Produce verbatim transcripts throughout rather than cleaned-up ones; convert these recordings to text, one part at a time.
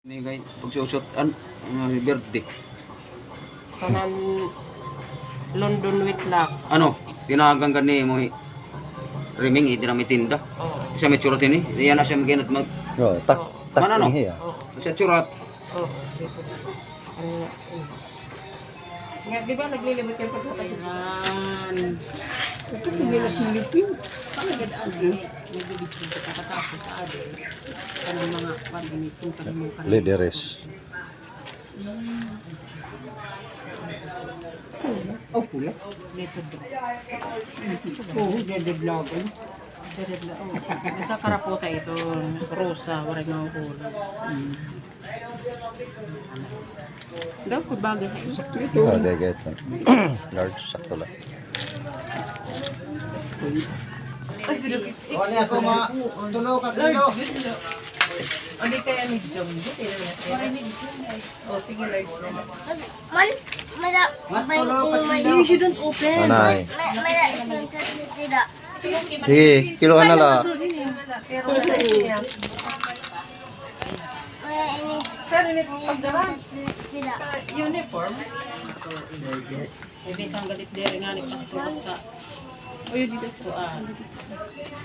Ini kay pagsusot an, ah, birthday. Kanan London wheat flour. Ano, tinagan ka ni mo hi-, Riming, eh, di na may tinda. Oo. Isa may tsurat ini. Iyan na siya maginat mag- Oo, tak-, Oo. Tak-, ano? Hiya. Oo. Siya tsurat. Oo. Ano nga, ano. Nga, di ba naglilibot yung pagkakailan? Ito, pinilas ng lipin. Pangagad, ano, eh, nagbibigyan ka pagkatapos sa ado. Kanang mga, kwan, ini, sungkad mo kanang Lideres. Oh, pula. Leopard. Oo, dadadlagan. Dadadla-, oh. Nagkakaraputa ito, rosa, waray mahuhulog. Mm. Daw, kung bagay, ha? Sakto ito. Oh, dagay ito. Large, sakto lang. Ay, O, ano ako, mga tulo ka kilo? O, di kaya medium. Di kaya medium. O, sige, large na lang. Man, mala, Mga tulo ka kilo. You shouldn't open. Anay. Ma-, mala, ito yung sa tira. Sige, kiluhan na la. Pero wala siya. Mala, ini. Pero ini, pagdara. Tira. Uniform. Ay, bisan galit diri nga ni Pasko, basta. Uy, dito. Kuan.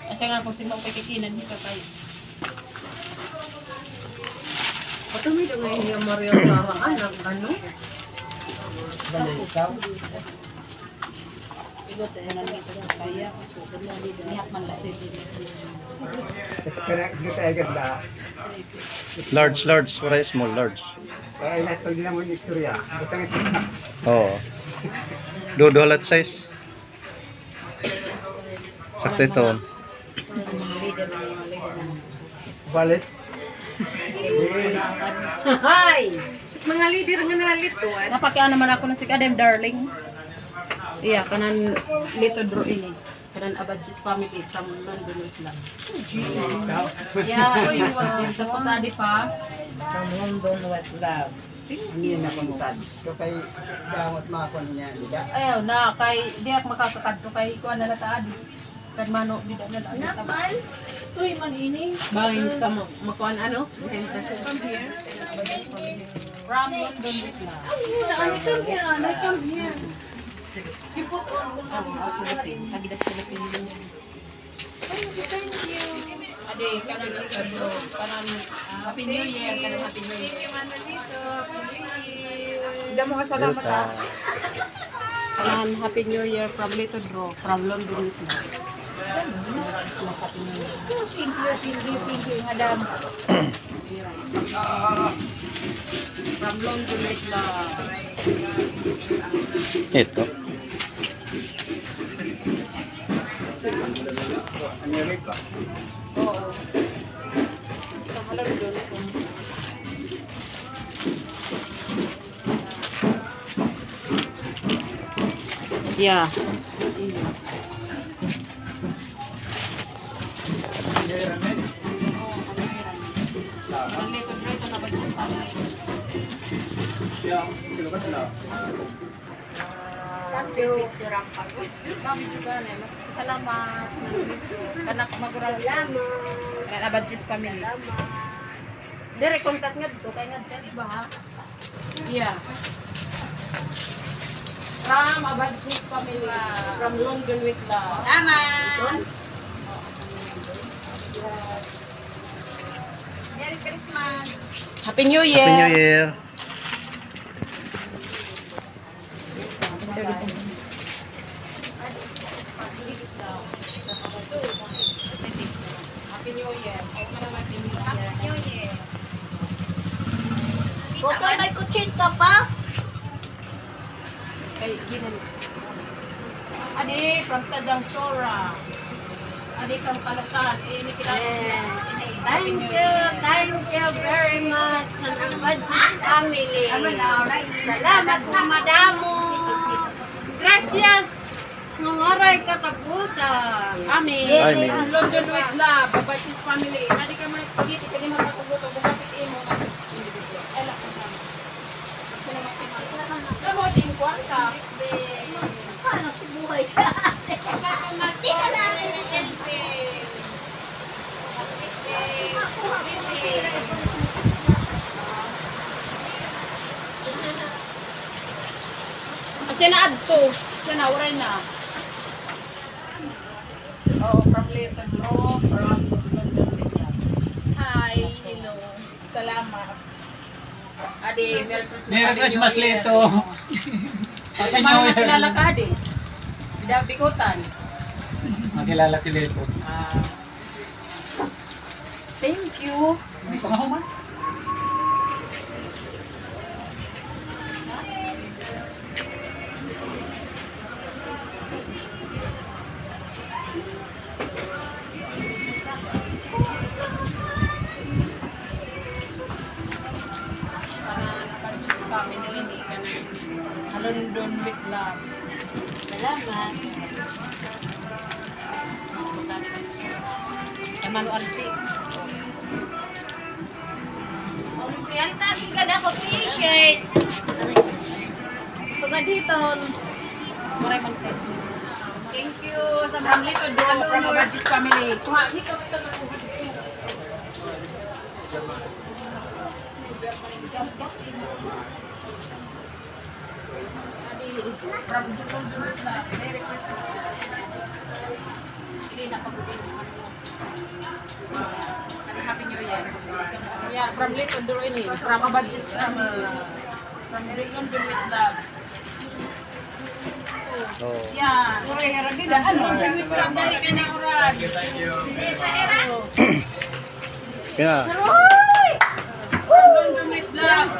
Asa nga kung sino kay kikinan ni kakay. Patumi daw nga niya Maria Clara, anak, ano? Balitaw. Igot na nito kaya. Niyak man la sa. Kaya, kaya ganda. Large, large. Waray small, large. Ay, lahat pag di na mo yung istorya. Basta nga. Oo. Duduha la it size. Sakto ito. Balik. Hay! Mga leader nga nalito, ah. Napakiana man ako na si Kadem, darling. Iya, kanan Lito Draw ini. Kanan Abadjis family from London, wait lang. Yeah, uy, wow. Tapos adi pa. From London, wait lang. Hindi na kuntad. So, kay damot mga kuan niya, di ba? Ayaw na, kay di ako makakakadto, kay kuan na la ta adi. Kan mano, di na la. Naman. Uy, man ini. Bangin ka mo, makuan ano? Come here. From London, wait lang. Come here, come here, come here. Oh, Philippine. Lagi na Philippine. Thank you, thank you. Adi, kanan, kanan, kanan, Happy New Year, kanan Happy New Year. Damo nga salamat, ha. Kanan Happy New Year from Lito Draw, from London, Italy. Happy New Year. Thank you, thank you, thank you, madam. From London, Italy. Ito. Amerika. Oo. Yeah. Ang lito-lito na ba, Diyos, pamilya? Thank you. Mami juga na, mas salamat. Kanak magurang. Salamat. Kan Abadjis family. Salamat. Dire contact ngadto, kay ngadto, di ba, ha? Yeah. From Abadjis family. Wow. From London with love. Salamat. Merry Christmas. Happy New Year. Happy New Year. Happy New Year. Happy New Year. Bukod may kutsita pa. Kay, ginan-, adi, from Tadangsora. Adi from Caloocan, eh, ini kilala niya. Thank you, thank you very much, an Abadjis family. Salamat nga madamo. Gracias nga waray katapusan. Amen. Amen. London with love, Abadjis family. Adi ka man, dito, pwede magpasabot o bukas imo. Ay, lako na. Salamat kay Mama. Kamote, kwarta. Paano si buhay siya? Tika lang, Ate Elvin. Siya na adto. Siya na, waray na. Oo, from Leyte, bro. From London, Leyte. Hi, hello. Salamat. Adi, Merry Christmas, Merry Happy New Christmas, Year. Lito. Happy New Year. Makilala ka, Adi. Bida bikutan. Makilala ki Lito. Ah. Thank you. May pangahuman. Para naman sa family ini, kan London with love. Salamat. Kan Mano Alpi. Ang siyal, tabi ka na ako t-shirt. Sugad hiton. Maray man size. Thank you sa mga Lito, Dolo, Kabadjis family. Kuha, dito, dito, dito. Adi, from June, June na. Merry Christmas. Hindi na pag-uwi sa ano. Happy New Year. Yeah, from Lito, Dolo ini. From Abadis, from, uh, from London with love. Oh. Yeah. Uray, harap nila. Ano? Dali ka na, Uray. Kaya. London with love.